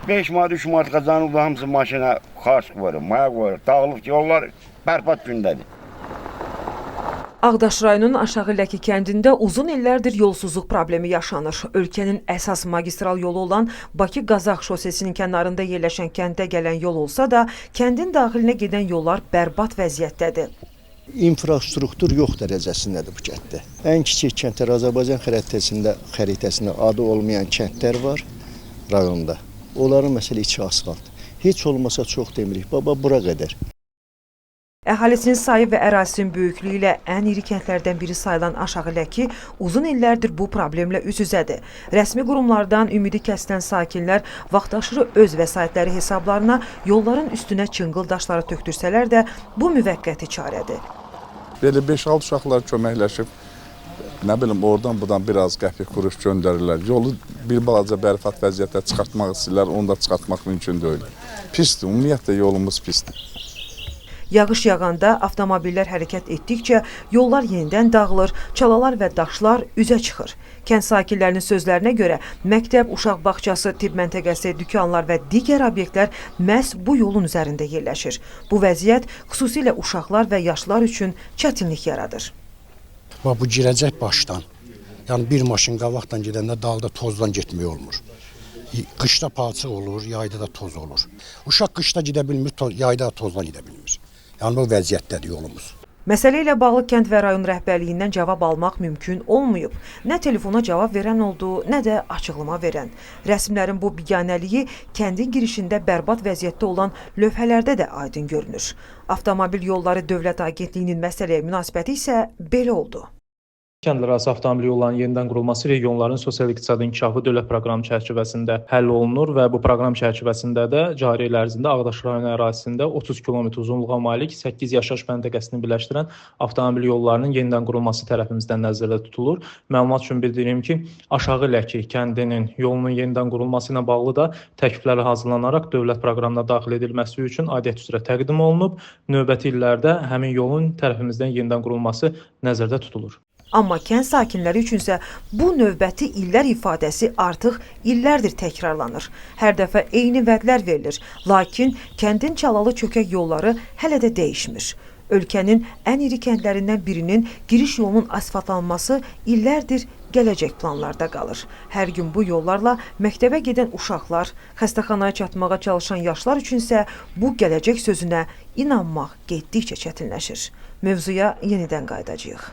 5 manat, 3 manat qazanırdı, hamısı maşına xarc qoyur, maya qoyur. Dağılıb yollar bərbat gündədir. Ağdaş rayonunun Aşağı Ləki kəndində uzun illərdir yolsuzluq problemi yaşanır. Ölkənin əsas magistral yolu olan Bakı-Qazax şosesinin kənarında yerləşən kəndə gələn yol olsa da, kəndin daxilinə gedən yollar bərbad vəziyyətdədir. İnfrastruktur yox dərəcəsindədir bu kənddə. Ən kiçik kəndlər Azərbaycan xəritəsində adı olmayan kəndlər var rayonda. Onların məsələ içi asfalt. Heç olmasa çox demirik. Baba bura qədər. Əhalisinin sayı və ərazisinin böyüklüyü ilə ən iri kəndlərdən biri sayılan Aşağı Ləki uzun illərdir bu problemlə üz-üzədir. Rəsmi qurumlardan ümidi kəsilən sakinlər vaxtaşırı öz vəsaitləri hesablarına yolların üstünə çınqıl daşları tökdürsələr də bu müvəqqəti çarədir. Belə 5-6 uşaqlar köməkləşib, nə bilim oradan budan biraz qəpik quruş göndərirlər. Yolu bir balaca bərfat vəziyyətə çıxartmaq istəyirlər, onu da çıxartmaq mümkün deyil. Pisdir, ümumiyyətlə yolumuz pisdir. Yağış yağanda avtomobillər hərəkət etdikcə yollar yenidən dağılır, çalalar və daşlar üzə çıxır. Kənd sakinlərinin sözlərinə görə məktəb, uşaq bağçası, tibb məntəqəsi, dükanlar və digər obyektlər məhz bu yolun üzərində yerləşir. Bu vəziyyət xüsusilə uşaqlar və yaşlılar üçün çətinlik yaradır. Bax bu girəcək başdan. Yəni bir maşın qabaqdan gedəndə dalda tozdan getmək olmur. Qışda palçıq olur, yayda da toz olur. Uşaq qışda gedə bilmir, yayda da tozdan gedə bilmir. Yəni bu vəziyyətdədir yolumuz. Məsələ ilə bağlı kənd və rayon rəhbərliyindən cavab almaq mümkün olmayıb. Nə telefona cavab verən oldu, nə də açıqlama verən. Rəsmilərin bu biganəliyi kəndin girişində bərbad vəziyyətdə olan lövhələrdə də aydın görünür. Avtomobil Yolları Dövlət Agentliyinin məsələyə münasibəti isə belə oldu. Kəndlərarası avtomobil yollarının yenidən qurulması regionların sosial-iqtisadi inkişafı dövlət proqramı çərçivəsində həll olunur və bu proqram çərçivəsində də cari il ərzində Ağdaş rayonu ərazisində 30 km uzunluğa malik 8 yaşayış məntəqəsini birləşdirən avtomobil yollarının yenidən qurulması tərəfimizdən nəzərdə tutulur. Məlumat üçün bildirim ki, Aşağı Ləki kəndinin yolunun yenidən qurulması ilə bağlı da təklifləri hazırlanaraq dövlət proqramına daxil edilməsi üçün aidiyyət üzrə təqdim olunub. Növbəti illərdə həmin yolun tərəfimizdən yenidən qurulması nəzərdə tutulur. Amma kənd sakinləri üçünsə bu növbəti illər ifadəsi artıq illərdir təkrarlanır. Hər dəfə eyni vədlər verilir. Lakin kəndin çalalı çökək yolları hələ də dəyişmir. Ölkənin ən iri kəndlərindən birinin giriş yolunun asfaltlanması illərdir gələcək planlarda qalır. Hər gün bu yollarla məktəbə gedən uşaqlar, xəstəxanaya çatmağa çalışan yaşlar üçünsə bu gələcək sözünə inanmaq getdikcə çətinləşir. Mövzuya yenidən qayıdacağıq.